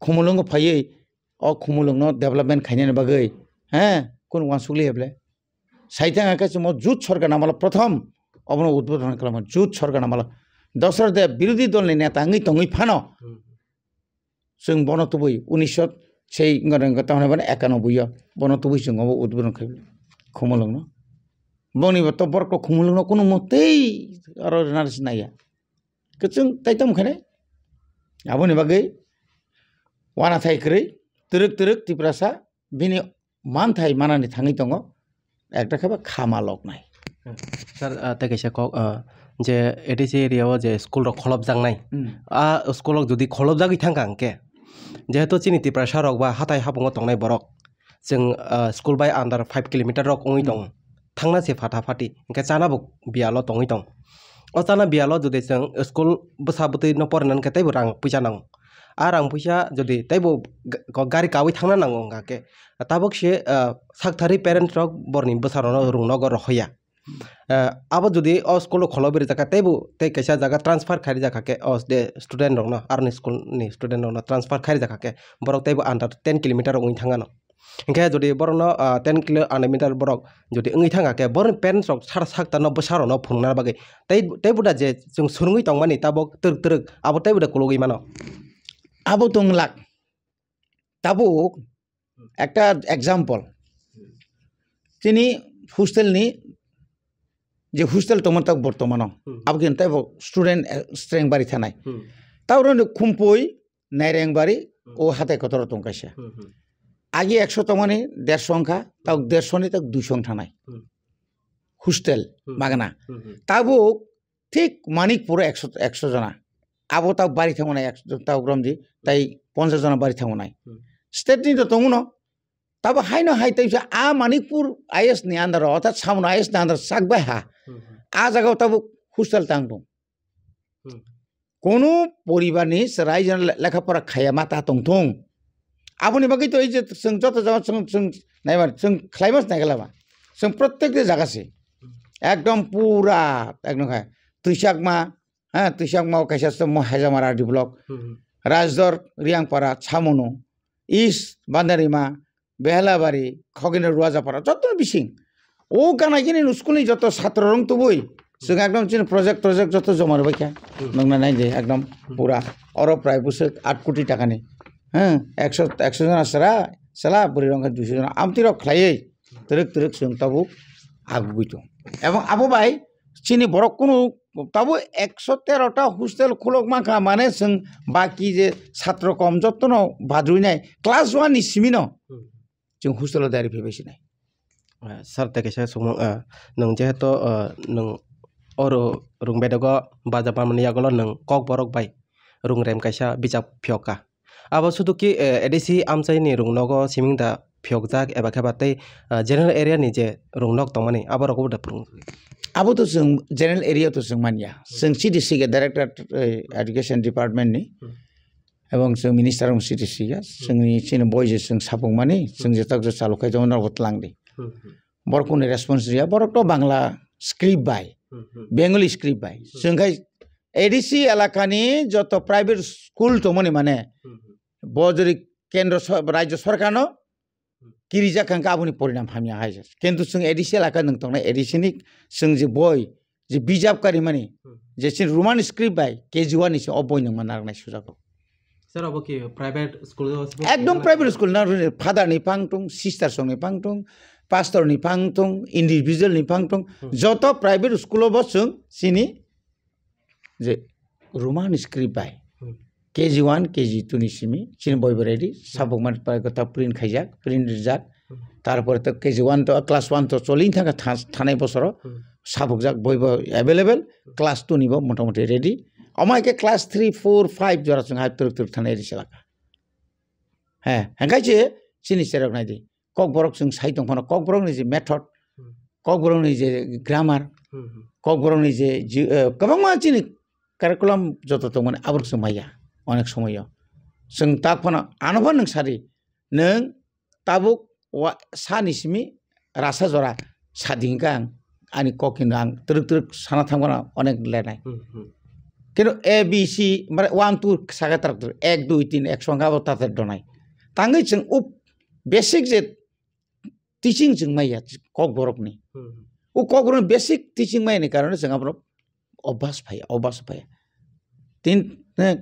Khumulwngo phaiwi, o Khumulwngno development khainani bagwi, he, kunu uansukli heble. Saithang khe chwngno Jut Sarkar namalo prothom obono udbodhon khlama, Jut Sarkar namalo. Dosra de birodhi dolni neta wngwi tongwi phano, hmm. Chwng bono tubui unisho sei wngkha, wngkha, tamni bono ekanoboi o bono tubui chwng obo udbodhon khai Khumulwngno. Boni bo to borok to Khumulwngno kunu motei aro rwna rwsi naiya. Kwchwng tai tamo khe ne? Aboni bagwi uanathai kwrwi twrwk twrwk Tiprasa bini manthai manani thangwi tongo, ekta khe ba khama loknai. Sir, ah, tei kaisa kok, ah, je A D C area o je school rok kholopjaknai, hmm. Ah, school rok jodi kholopjagwi thangkha hwnkhe, jehetu chini Tiprasa rok ba hatai hapungo tongnai borok, chwng, ah, school bai under five kilometer rok wngwi, hmm, tongo, thangna se phatha phati, hwnkhe chana bo biyalo tongwi tong. O chana biyalo jodi chwng school bwsa bwtwi no porinani hwnkhe teibo rang puisa nango. A rang puisa jodi teibo ga-, gari kawi thangna nango wngkha khe, tabuk se, ah, sakthari parents rok borni bwsarokno rung nogo rohoya. Ah, abo jodi o school o kholo beri jaka teibo tei kaisa jaga transfer khai jaka khe o de student rokno, aroni school ni student rokno transfer khai jaka khe borok teibo under ten kilometer rok wngwi thangano. Hinkhe jodi borokno, ah, ten kilo under meter borok jodi wngwi thangkha khe borokni parents rok sara sakta no bwsa rokno phunukna bagwi tei, tei buda je chwng swrwngwi tongmani tabuk twrwk twrwk abo tei buda kulugwi mano. Abo tong lak. Tabuk ekta example. Chini hostel ni je hostel tongma tak bortomano. Hmm. Abo khe tei bo student, eh, strength bari thanai. Hmm. Tabuk roni Khumpui Naireng bari, hmm, o hatai kotor tong kaisa. Hmm, hmm. Agi ekso tongmani dersho wngkha, tabuk dersho ni tabuk duisho wng thanai. Hmm. Hostel, hmm, magna. Hmm, hmm. Tabuk thik Manikpur o ekso, ekso jona. Abo tabuk bari thangmani, ek-, tabuk romdi, tai ponchash jona bari thangmani. Hmm. State ni to tongo no. Tabuk haino hai tei a Manikpur I S ni under o, orthat Samano I S ni under o chak bai ha. Hmm, hmm. A jaga o tabuk hostel tang tong. Hmm. Kono poribar ni chwrai jani le-, lekha pora khaya ma ta tong thung. Aboni bagwi to ei je chwng joto jaga chwng, chwng naibar, chwng khlai mas nai khlai ba. Chwng protek de jaga se. Ekdom pura, ekdom khai. Twisakma, ha, Twisakma o kaisa se mo Hajamara D block. Hmm. Rajdor, Riangpara, Chamunu, East, Bandarima, Behelabari, Khogina Ruajapara, joto ni bising. O gana gini no school ni joto satro rong tubui. Chwng ekdom chini project, project joto joma rwbaikha. Hmm. Nokna nai de ekdom, hmm, pura. Oro prai bwswk aat koti taka ni. Hmm, ekso, ekso jona sra, sela bwrwi rong khe duiso jona. Amtwi rok khlaiwi. Twrwk twrwk chwng tabuk agugwi tong. Ebong abo bai chini borok kunu tabuk ekso tero ta hostel khulok mankha, mane chwng baki je satro kom jotono badrwi nai class one ni simi no. Hmm. Chwng hostel o dari phaibai sinai. Ah, sir, tei kaisa sumung, ah, nwng jehetu, ah, nwng oro rung bedago baja manmani yagulo nwng Kokborok bai rung rem kaisa bijap phiyokha. Abo sudu ki, eh, A D C amchaini rung nogo siming da phiyokjak eba khe ba tei, ah, general area ni je rung nok tongmani abo rogo bo da phwrwng. Abo to chwng general area to chwng manya. Hmm. Chwng C D C ke director, eh, education department ni. Hmm. Ebong chwng minister rok siti siya, hmm, chwngni chini boi je chwng sapung mani, chwng, hmm, je tak je chalu khai jongno bo tlang di. Hmm, hmm. Borok kuni response riya, borok to Bangla script bai, hmm, hmm, Bengali script bai. Hmm. Chwng khai A D C elakani joto private school tongmani mane, Hmm, hmm. Bo jori kendro so-, rajyo sorkarno Hmm. kirijak kha, aboni porinam hamya hai se. Kintu chwng A D C elaka nwng tongnai, A D C ni chwng je boi, je bijap karimani, Hmm. je chini Roman script bai K G one ni se o boi nwng ma narwknai sujago. Sir, obo ki private school o se bo Ekdom khaina private nang school na, father ni phang tong, sister song ni phang tong, pastor ni phang tong, individual ni phang tong, Hmm. joto private school o bo chwng chini je Roman script bai Hmm. K G one, K G two ni simi chini boi bo ready, sabuk man pai kota print khaijak, print rijak, Hmm. tarpore to K G one to class one to choli thangkha tha-, thanai bosoro Hmm. sabukjak boi bo available, class two ni bo motamoti ready. Omo hai khe class three, four, five jora chwng hai twrwk twrwk thanai ri chalaka. He, hengkai se chini cherok nai di. Kokborok chwng sai tong phano, Kokborokni je method, Hmm. Kokborokni je grammar, Hmm, hmm. Kokborokni je ji-, eh, kwbangma chini curriculum joto tongmani aborok chwng maya onek somoyo. Chwng tak phano ano phano nwng sadi, nwng tabuk wa-, sani simi rasa jora sadi hwnkha ang, ani kok hinwi ang twrwk twrwk sana thangmano onek lenai. Hmm, hmm. Kintu A B C, mane one, two saka twrwk twrwk, ek, dui, tin, ek songkha abo tatar donai. Tangwi chwng up basic je teaching chwng maya Kokborokni. Hmm. O Kokborokni basic teaching mayani karone chwng aborok obas phaya, obas phaya. Tin, eh,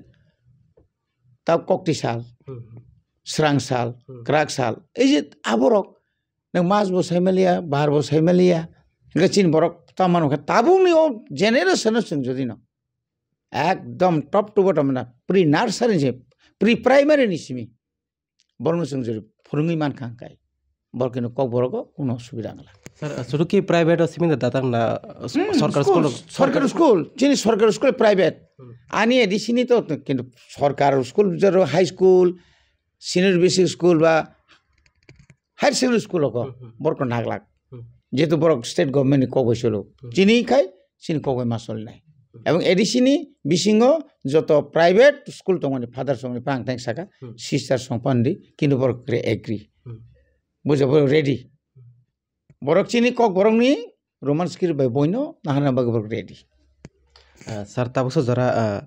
ta kokti sal, Hmm. srang sal, Hmm. kwrak sal. Ei je aborok, nwng mas bo sai maliya, bar bo sai maliya. Hingke chini borok ta mano khe tabukni o generation o chwng jodi no ekdom top to bottom na pre nursery je, pre primary ni simi. Borokno chwng jori phwrwngwi mankha hwnkhe, borok kino Kokborogo kuno subida wngla. Sir, uh, sudu ki private o simi da datang na, uh, Hmm, sorkar school, school o? Sorkar school, chini sorkar school private. Hmm. Ani A D C ni to kintu sorkar school jero high school, senior basic school ba higher secondary school ko Hmm, hmm. borok naglak. Hmm. Jehetu borok state government ni kok bai solo. Hmm. Chini khai chini kok bai ma solnai. Hmm. Ebong A D C ni bisingo joto private school tongmani father songni phang thang saka Hmm. sister song pandi kintu borok re agree. Hmm. Bujo borok ready. Borok chini kok borokni Roman script bai boino nahana bagwi borok ready. Ah, sir, tabukso jora, ah,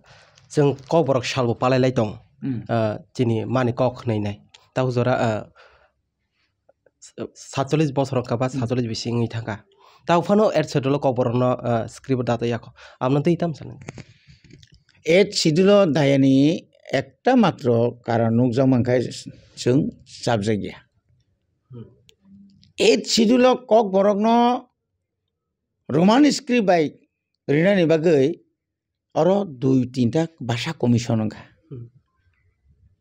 chwng kok borok salbo palai lai tong. Hmm. Ah, chini mani kok hwnwi nai. Tabuk jora, ah, satcholish bosor wngkha ba Hmm. satcholish bising wngwi thangkha. Tao phano eighth schedule o Kokborokno, ah, script o datwi yakho. Amno twi tam sanai. Eighth schedule o dayani ekta matro karon nukjak mankha chwng chapjakya. Hmm. Eighth schedule o Kokborokno Roman script bai rinani bagwi oro dui tinta bhasha commission wngkha. Hmm.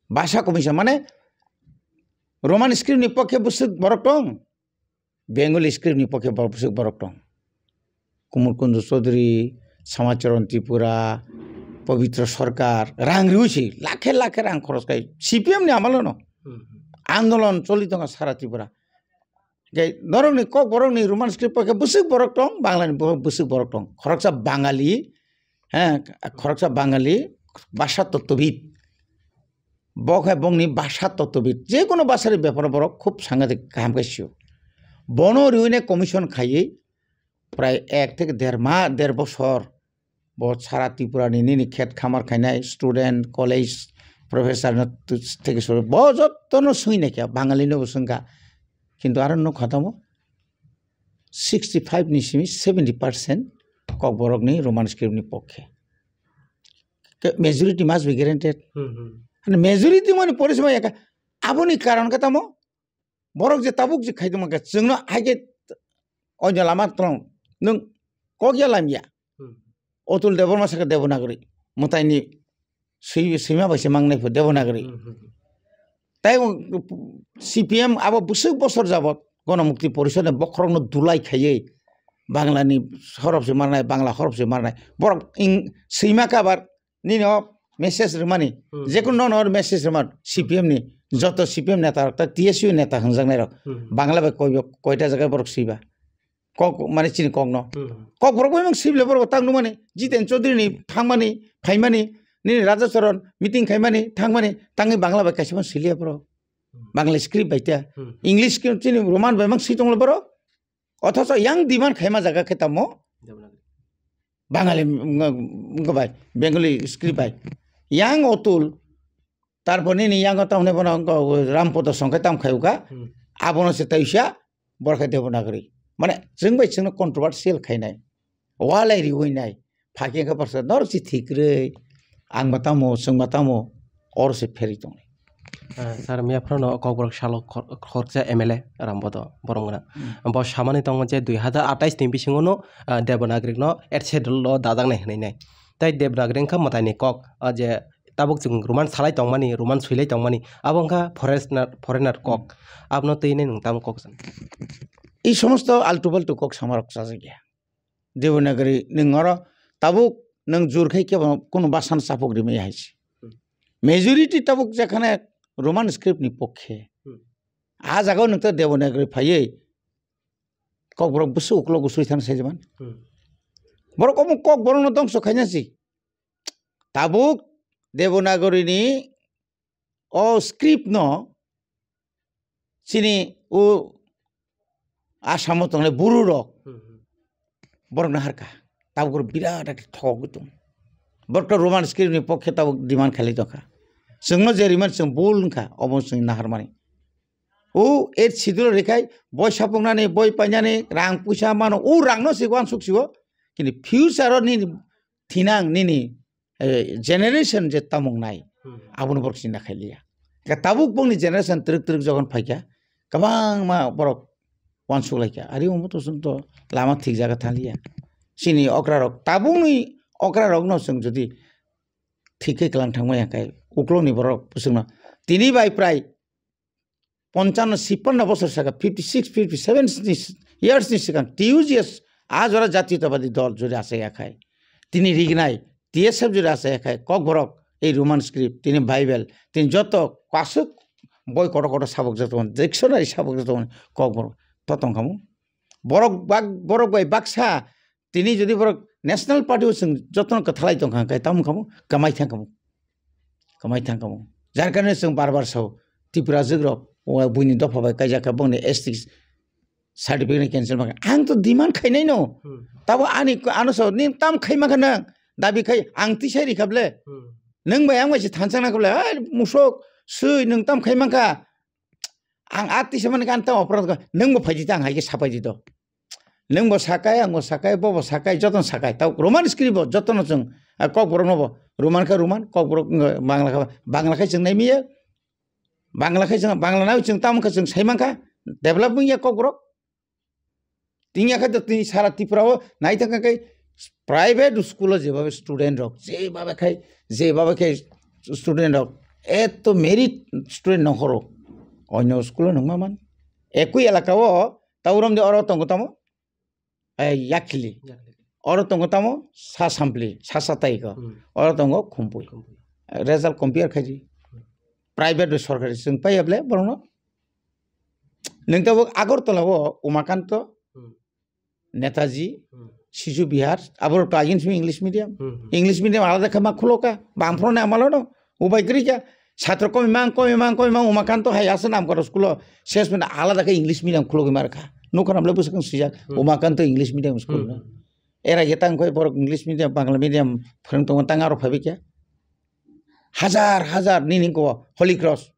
Bhasha commission mane Roman script ni pokhe bwswk borok tong, Bengali script ni pokhe bo-, bwswk borok tong. Kumur Kundu Chaudhary, Samacharan Tripura, Pabitra Sarkar, rang riwi si, lakhe lakhe rang khoros khai, C P M ni amalo no. Hmm. Andolon choli tongo sara Tripura. Khe norokni Kokborokni Roman script pokhe bwswk borok tong, Banglani bo-, bwswk borok tong. Khoroksa Bangali, he, khoroksa Bangali bhasha tottobid. Bo khe bongni bhasha tottobid. Je kono bhasha ni beparo borok khub sangadik kaham khe sio. Bono riwine commission khaiwi prai ek theke der ma, der bosor. Bo sara Tripura ni nini khet khamar khainai student, college, professor no tu-, theke soro. Bo jotono swngwi naikha, Bangali no bo swngkha. Kintu aro no khatamo sixty five ni simi seventy percent Kokborok ni Roman script ni pokhe. Ke-, majority must be granted. Hmm, hmm. Ani majority mani porisma yaka. Aboni karon khe tamo borok je tabuk je khaitongma khe chwngno haikhe oino lama tong nwng kok ya lamya. Hmm. Otul Debbarma sakha Devanagari. Mwtaini swi-, swima bai se mangnai pho Devanagari. Hmm, hmm, hmm. Tai o C P M abo bwswk bosor jabot Ganamukti Porishod ni bokhorokno dulai khaiwi Banglani horop se marnai, Bangla horop se marnai. Borok ing-, swima kabar nini o message rwmani, Hmm. jekunu nono message rwma C P M ni, joto C P M neta rok ta T S U neta hwnjaknai rok, Hmm. Bangla bai koi, koita jaga borok swiba. Kok mane chini kokno. Hmm. Kokborok bai mang sibile borok tang nukmani, Jiten Chaudhary ni thangmani, phaimani, nini Raja Charan meeting khaimani, thangmani, tangwi Bangla bai kaisa phano siliya borok. Hmm. Bangla script bai ta. Hmm. English script chini Roman bai mang si tonglo borok. Othocho yang demand khaima jaga khe tamo? Devanagari. Bangali wng-, wng-, bai, Bengali script bai. Yang Otul, tarpor nini yang tamo hwnwi bono wng-, Rampodo song khe tamo khai uka, Hmm. abono se taisa, borok khe Devanagari. Mane, chwng bai chwngno controversial khainai. Walai riwi nai. Phakhe khe borok se, "Norok si thik rwi, ang ma tamo, chwng ma tamo," oro se pherwi tongnai. Ah, sir, miya phano Kokborok salo khor-, khoroksa M L A Rambodo Boromgana. Hmm. Bo samani tongo je dui hazar atais ni bisingo no, ah, Devanagari no eighth schedule o dajaknai hwnwi nai. Tai Devanagari wngkha mwtaini kok, ah, je tabuk chwng Roman salai tongmani, Roman swilai tongmani, abo wngkha foreigner, foreigner kok. Hmm. Abono twi nai nwng tamo kok san? I somosto altu paltu kok samarok chajakya. Devanagari nwng oro tabuk nwng jur khai kebo kunu basan chapuk rimaya hai se. Hmm. Majority tabuk jekhane Roman script ni pokhe. Hmm. A jagao nwng ta Devanagari phaiwi Kokborok bwswk uklok usui thang saijaman. Hmm. Borok omo Kokborok no dongso khaina si. Tabuk Devanagari ni o script no chini o Assam o tongnai buru rok Hmm, hmm. borok no harkha. Tabuk rok birat ekta thok tong. Borok to Roman script ni pokhe tabuk demand khalai tongkha. Chwngno je riman chwng bul wngkha, obo chwng naharmani. O eighth schedule rikhai boi sapuknani, boi painani, rang puisa mano, o rangno se uansuk sio. Kini future o nini thinang nini, eh, generation je tamung nai, Hmm. abono borok chinta khailiya. Ka tabuk bongni generation twrwk twrwk jokhon phaikha, kwbangma borok uansuk laikha. Ari omo to chwng to lama thik jaga thaliya. Chini okra rok, tabukni okra rokno chwng jodi thik khe kwlang thangmaya khe, uklokni borok bwswkno tini bai prai ponchano, chippanno bosor saka, fifty six, fifty seven ni s-, years ni swkang T U G S a jora Jatiyotabadi dol jori achai akhai. Tini rignai T S F jori achai akhai. Kokborok ei Roman script, tini Bible, tini joto kwasuk boi kotor kotor sabok joto, dictionary sabok joto Kokborok to tong khamu. Borok bak-, borok bai baksa tini jodi borok National Party o chwng jotono kwthalai tong kha, hwnkhe tamo wngkha mo? Kwmai thang kha mo? Kwmai thang kha mo? Jar karone chwng bar bar sao, Tripura jwk rok, o buini dopha bai kaijak kha, bongni S T certificate ni cancel ma kha. Ang to demand khainai no. Hmm. Tabo ani, ano sao, "Nini tam khai ma kha nang?" Dabi khai, ang tisai ri kha ble. Hmm. Nwng bai ang bai se thansa na kha ble, "Hai, musok, sui, nwng tam khai ma kha?" Ang a tisa mani kha, ang tamo oporad kha, nwng bo phai di ta, ang hai khe sapai di do. Nwng bo sakai, ang bo sakai, bo bo sakai, jotono sakai. Tao Roman script bo jotono chwng, ah, Kokborok no bo Roman khe Roman, Kokborok wngkha Bangla khe Bangla khe chwng nai miya. Bangla khe chwng, Bangla nai chwng tamo khe chwng sai man kha, develop wngya Kokborok. Tini khe to tini sara Tripura o nai thang khe private school o jebhabe student rok, jebhabe khai, jebhabe khai student rok, eto merit student no horo, onyo school o nungma man. Ekui elaka o taurom de oro tongo tamo, eh, Yakhli. Yakhli. Oro tongo tamo Sa Sampli, Sa Satai ko. Hmm. Oro tongo Khumpui. Khumpui. Result compare khai di. Hmm. Private bai sorkari chwng paiya ble borokno. Nwng tabuk Agartala o Umakanto, Hmm. Netaji, Hmm. Siju Bihar, aborok to agin simi English medium. Hmm, hmm. English medium alada khe ma khulo ka, bang phone amalo no, ubai kri ka. Satro komi mang, komi mang, komi mang, Umakanto hai asa nam karo school o, ses mena alada khe English medium khulo ki mar kha. Nukha namle bwswk swijak, Hmm. Umakanto English medium school Hmm, no. hmm. Era ye tang koi borok English medium, Bangla medium, phwrwng tongo tang aro phabi kya. Hazar, hazar, nini ko Holy Cross.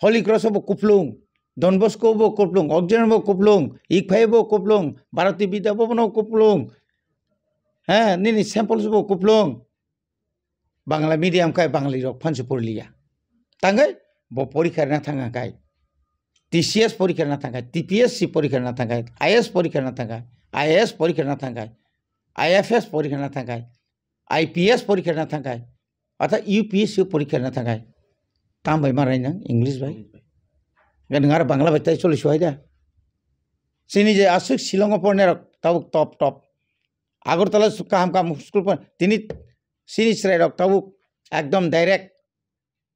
Holy Cross bo kuplung, Don Bosco bo kuplung, Oxygen bo kuplung, Ikphai bo kuplung, Bharati Vidya Bhavan bo kuplung. He, nini Saint Paul's bo kuplung. Bangla medium kai Bangali rok phansi porliya. Tangkai bo porikha rina thangkai. T C S porikha rina thangkai, T P S C porikha rina thangkai, I A S porikha rina thangkai, I A S porikha rina thangkai, I F S porikha rina thangkai. I P S porikha rina thangkai, arthat U P S C porikha rina thangkai. Tam bai ma rainang English bai. English bai. Gan ngar Bangla bai tai choli suai da. Chini je aswk Shillong o pornai rok tabuk top top. Agartala su kaham kaham school por tini chini chwrai rok tabuk ekdom direct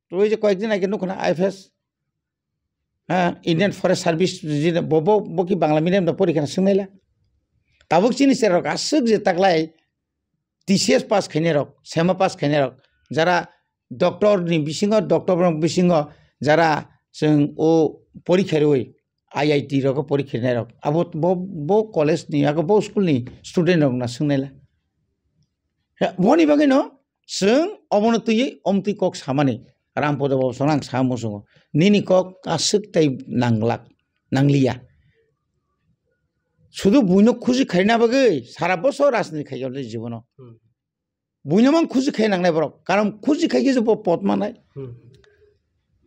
Twi je koyekdin age nukho na I F S, ha, Indian Forest Service, jini bo, bo, bo ki Bangla medium da porikha na swngnaila. Tabuk chini cherok aswk je taklai T C S pass khainai rok, sema pass khainai rok, jara doctor ni bisingo, doctor rok bisingo jara chwng o porikha rwi I I T rogo porikha rinairok. Abo bo, bo college ni, abo bo school ni student rok na swngnaila. He, boni bagwi no chwng obono twiwi omtwi kok samani. Rampada Babu songno ang sa muchungo. Nini kok aswk tai nanglak, nangliya. Sudu buino khusi khaina bagwi sara bosor rajniti khai jibano. Hmm. Buino mang khusi khai nangnai borok. Karon khusi khai khe je bo pot manai. Hmm.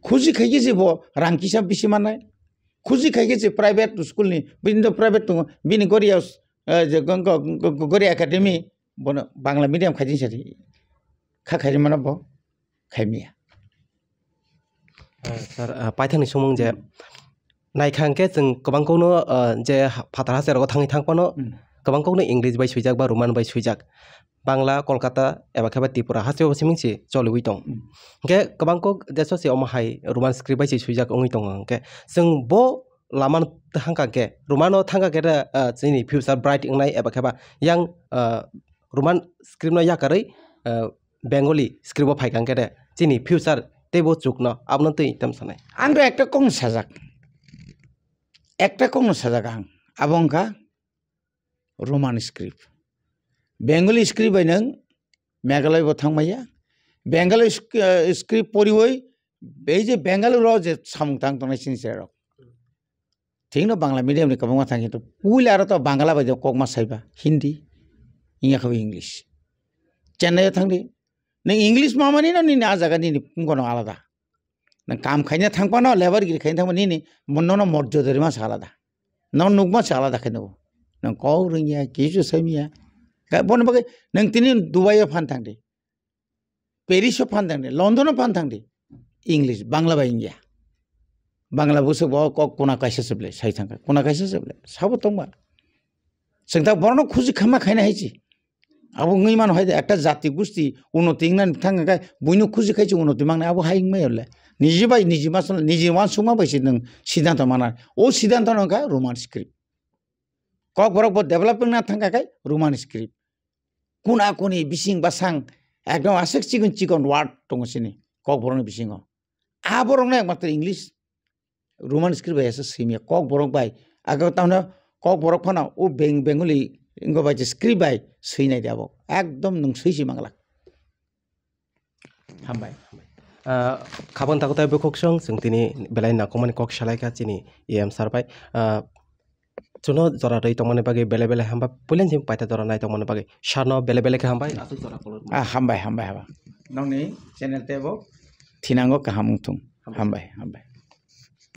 Khusi khai khe je bo rang kisa bisi manai. Khusi khai khe je private school ni, bini to private tongo, bini Goria, eh, je go-, go-, go-, go-, Goria Academy, bono Bangla medium khai din sadi. Kha khai mano bo, khai miya. Ah, sir, ah, paithakni sumung je, naikha hwnkhe chwng kwbang kokno, ah, je ha-, phatar haste rogo thangwi thang phano, Hmm. kwbang kokno English bai swijak ba Roman bai swijak. Bangla, Kolkata, eba khe ba Tripura hasteo simi se choliwi tong. Hmm. Hwnkhe kwbang kok jeso se omo hai Roman script bai se swijak wngwi tongo. Hwnkhe chwng bo lama thangkha khe, Roman o thangkha khe, ah, chini future bright wngnai eba khe ba yang, ah, Roman script no yakarwi, ah, Bengali script o phaikha hwnkhe de chini future teibo chukno abono twi tam sanai. Ang to ekta kokno sajak. Ekta kokno sajak ang. Abo wngkha Roman script. Bengali script bai nwng Meghalaya bo thangmaya. Bengali sk-, eh, script poriwi bei je Bengali ro je samung tang tongnai chini cherairok. Thikno Bangla medium ni kwbangma thang kintu puila aro to Bangla bai de kokma saiba Hindi, wngya khe bo English. Chennai o thangdi. Nwng English mamani no nini a jaga nini phunukno alada. Nwng kam khaina thangphano, lebar giri khaina thangphano nini nono morjoda rima se alada. Nono nukma se alada khe nugo. Nwng kok rwngya, kisu saimya. Ga-, bono bagwi nwng tini Dubai o phan thangdi. Paris o phan thangdi, London o phan thangdi. English, Bangla bai wngya. Bangla bwswk bo kok kuna kaisa se ble, sai thangkha. Kuna kaisa se ble, sabo tongma. Chwng ta borokno khuji khama khaina hai chi. Abo wngwi mano hai de, ekta jati gusti unoti wngnani thang khe buino khuji khai se unoti mangnai, abo hai wngmai le. Niji bai niji ma swnam, niji uansukma bai se nwng siddhanto mana. O siddhanto no wngkha Roman script. Kokborok bo develop wngna thang kha khai Roman script. Kuna kuni bising basang ekdom aswk chikon chikon word tongo chini Kokborokni bisingo. A borokno ekmatro English, Roman script bai asa swimya Kokborok bai. Aga tamno Kokborok phano o Beng-, Bengali wngbo bai je script bai swinai de abo. Ekdom nwng swi si manglak. Hambai, hambai. Ah, khabang tago tai bukhuk song, chwng tini belai nakomani kok salaikha chini E M sir bai. Ah, chuno jora rwi tongmani bagwi belai belai hamba, puilani simi paita jora nai tongmani bagwi sano belai belai khe hambai, aswk jora kolor. Ah, hambai, hambai, hambai. Nongni channel tebo thinango kaham wngthung. Hambai. Hambai, hambai.